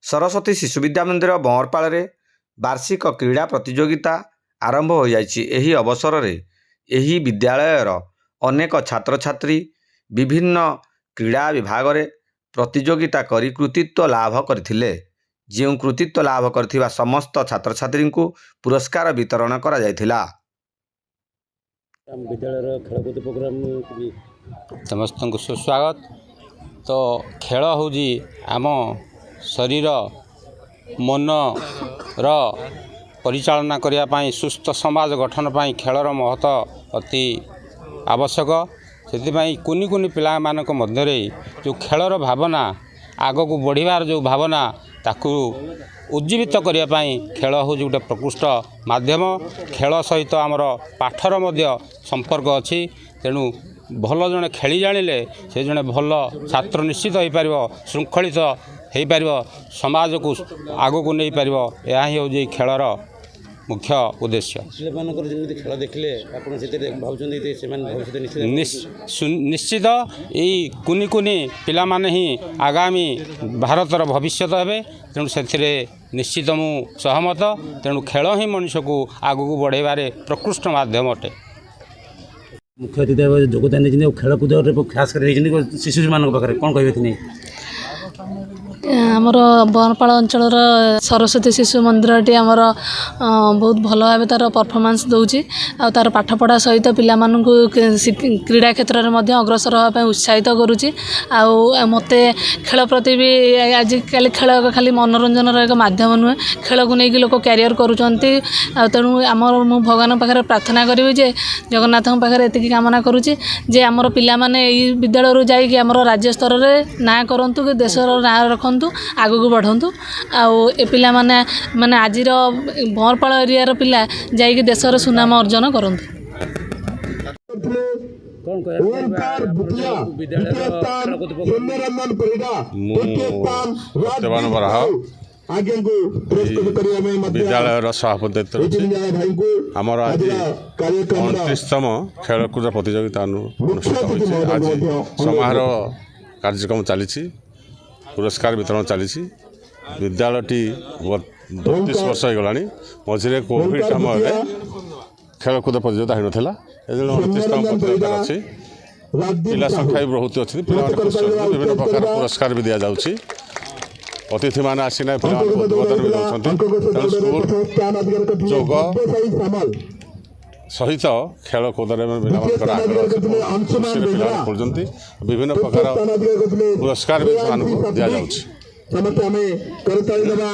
ସରସ୍ୱତୀ ଶିଶୁ ବିଦ୍ୟା ମନ୍ଦିର ବଅଁରପାଳରେ ବାର୍ଷିକ କ୍ରୀଡ଼ା ପ୍ରତିଯୋଗିତା ଆରମ୍ଭ ହୋଇଯାଇଛି। ଏହି ଅବସରରେ ଏହି ବିଦ୍ୟାଳୟର ଅନେକ ଛାତ୍ରଛାତ୍ରୀ ବିଭିନ୍ନ କ୍ରୀଡ଼ା ବିଭାଗରେ ପ୍ରତିଯୋଗିତା କରି କୃତିତ୍ୱ ଲାଭ କରିଥିଲେ। ଯେଉଁ କୃତିତ୍ୱ ଲାଭ କରିଥିବା ସମସ୍ତ ଛାତ୍ରଛାତ୍ରୀଙ୍କୁ ପୁରସ୍କାର ବିତରଣ କରାଯାଇଥିଲା। ଆମ ବିଦ୍ୟାଳୟର ଖେଳକୁଦ ପ୍ରୋଗ୍ରାମ ବି। ସମସ୍ତଙ୍କୁ ସୁସ୍ୱାଗତ। ତ ଖେଳ ହେଉଛି ଆମ ଶରୀର ମନର ପରିଚାଳନା କରିବା ପାଇଁ, ସୁସ୍ଥ ସମାଜ ଗଠନ ପାଇଁ ଖେଳର ମହତ୍ତ୍ୱ ଅତି ଆବଶ୍ୟକ। ସେଥିପାଇଁ କୁନି କୁନି ପିଲାମାନଙ୍କ ମଧ୍ୟରେ ଯେଉଁ ଖେଳର ଭାବନା, ଆଗକୁ ବଢ଼ିବାର ଯେଉଁ ଭାବନା, ତାକୁ ଉଜ୍ଜୀବିତ କରିବା ପାଇଁ ଖେଳ ହେଉଛି ଗୋଟେ ପ୍ରକୃଷ୍ଟ ମାଧ୍ୟମ। ଖେଳ ସହିତ ଆମର ପାଠର ମଧ୍ୟ ସମ୍ପର୍କ ଅଛି। ତେଣୁ ଭଲ ଜଣେ ଖେଳି ଜାଣିଲେ ସେ ଜଣେ ଭଲ ଛାତ୍ର ନିଶ୍ଚିତ ହୋଇପାରିବ, ଶୃଙ୍ଖଳିତ ହୋଇପାରିବ, ସମାଜକୁ ଆଗକୁ ନେଇପାରିବ। ଏହା ହିଁ ହେଉଛି ଖେଳର ମୁଖ୍ୟ ଉଦ୍ଦେଶ୍ୟ। ପିଲାମାନଙ୍କର ଯେମିତି ଖେଳ ଦେଖିଲେ ଆପଣ ସେଥିରେ ଭାବୁଛନ୍ତି ଯେ ସେମାନେ ଭବିଷ୍ୟତ ନିଶ୍ଚିତ? ନିଶ୍ଚିତ, ଏଇ କୁନି କୁନି ପିଲାମାନେ ହିଁ ଆଗାମୀ ଭାରତର ଭବିଷ୍ୟତ ହେବେ। ତେଣୁ ସେଥିରେ ନିଶ୍ଚିତ ମୁଁ ସହମତ। ତେଣୁ ଖେଳ ହିଁ ମଣିଷକୁ ଆଗକୁ ବଢ଼ାଇବାରେ ପ୍ରକୃଷ୍ଟ ମାଧ୍ୟମ ଅଟେ। ମୁଖ୍ୟ ଅତିଥି ଭାବେ ଯୋଗଦାନ ଦେଇଛନ୍ତି ଆଉ ଖେଳକୁଦରେ ଖାସ କରି ଦେଇଛନ୍ତି ଶିଶୁମାନଙ୍କ ପାଖରେ, କ'ଣ କହିବେ ଏଥିନେଇ? ଆମର ବଅଁରପାଳ ଅଞ୍ଚଳର ସରସ୍ୱତୀ ଶିଶୁ ମନ୍ଦିରଟି ଆମର ବହୁତ ଭଲ ଭାବେ ତା'ର ପରଫର୍ମାନ୍ସ ଦେଉଛି ଆଉ ତା'ର ପାଠପଢ଼ା ସହିତ ପିଲାମାନଙ୍କୁ କ୍ରୀଡ଼ା କ୍ଷେତ୍ରରେ ମଧ୍ୟ ଅଗ୍ରସର ହେବା ପାଇଁ ଉତ୍ସାହିତ କରୁଛି। ଆଉ ମୋତେ ଖେଳ ପ୍ରତି ବି, ଆଜିକାଲି ଖେଳ ଖାଲି ମନୋରଞ୍ଜନର ଏକ ମାଧ୍ୟମ ନୁହେଁ, ଖେଳକୁ ନେଇକି ଲୋକ କ୍ୟାରିୟର କରୁଛନ୍ତି। ଆଉ ତେଣୁ ଆମର ମୁଁ ଭଗବାନଙ୍କ ପାଖରେ ପ୍ରାର୍ଥନା କରିବି ଯେ, ଜଗନ୍ନାଥଙ୍କ ପାଖରେ ଏତିକି କାମନା କରୁଛି ଯେ ଆମର ପିଲାମାନେ ଏଇ ବିଦ୍ୟାଳୟରୁ ଯାଇକି ଆମର ରାଜ୍ୟ ସ୍ତରରେ ନାଁ କରନ୍ତୁ କି ଦେଶର ନାଁ ରଖନ୍ତୁ, ଆଗକୁ ବଢ଼ନ୍ତୁ। ଆଉ ଏ ପିଲାମାନେ, ମାନେ ଆଜିର ବଅଁରପାଳ ଏରିଆର ପିଲା ଯାଇକି ଦେଶର ସୁନାମ ଅର୍ଜନ କରନ୍ତୁ। କ'ଣ କହିବା ବିଦ୍ୟାଳୟର ଖେଳକୁଦ ପ୍ରୋଗ୍ରାମ? ମୁଁ ସତ୍ୟବାନ ବରାହ, ବିଦ୍ୟାଳୟର ସଭାପତିତ୍ୱ ଅଛି। ଆମର ଆଜି 29ତମ ଖେଳକୁଦ ପ୍ରତିଯୋଗିତା ଅନୁଷ୍ଠିତ ହୋଇଛି। ଆଜି ସମାରୋହ କାର୍ଯ୍ୟକ୍ରମ ଚାଲିଛି, ପୁରସ୍କାର ବିତରଣ ଚାଲିଛି। ବିଦ୍ୟାଳୟଟି 32 ବର୍ଷ ହୋଇଗଲାଣି। ମଝିରେ କୋଭିଡ଼ ସମୟରେ ଖେଳକୁଦ ପ୍ରତିଯୋଗିତା ହୋଇନଥିଲା। ଏ 29ତମ ପ୍ରତିଯୋଗିତା ଅଛି। ପିଲା ସଂଖ୍ୟା ବି ବହୁତ ଅଛନ୍ତି। ପିଲାମାନେ ଖୁସି ଅଛନ୍ତି। ବିଭିନ୍ନ ପ୍ରକାର ପୁରସ୍କାର ବି ଦିଆଯାଉଛି। ଅତିଥିମାନେ ଆସିଲେ ପିଲାମାନଙ୍କୁ ଉଦ୍ବୋଧନ ବି ଦେଉଛନ୍ତି। ତେଣୁ ସ୍କୁଲ ଯୋଗ ସହିତ ଖେଳକୁଦରେ ପିଲାମାନଙ୍କର ଆଗ୍ରହ ଅଛି। ଖୁସିରେ ପିଲାମାନେ ଖେଳୁଛନ୍ତି। ବିଭିନ୍ନ ପ୍ରକାର ପୁରସ୍କାର ବି ସେମାନଙ୍କୁ ଦିଆଯାଉଛି। ସମସ୍ତେ ଆମେ କରତାଳି ଦେବା।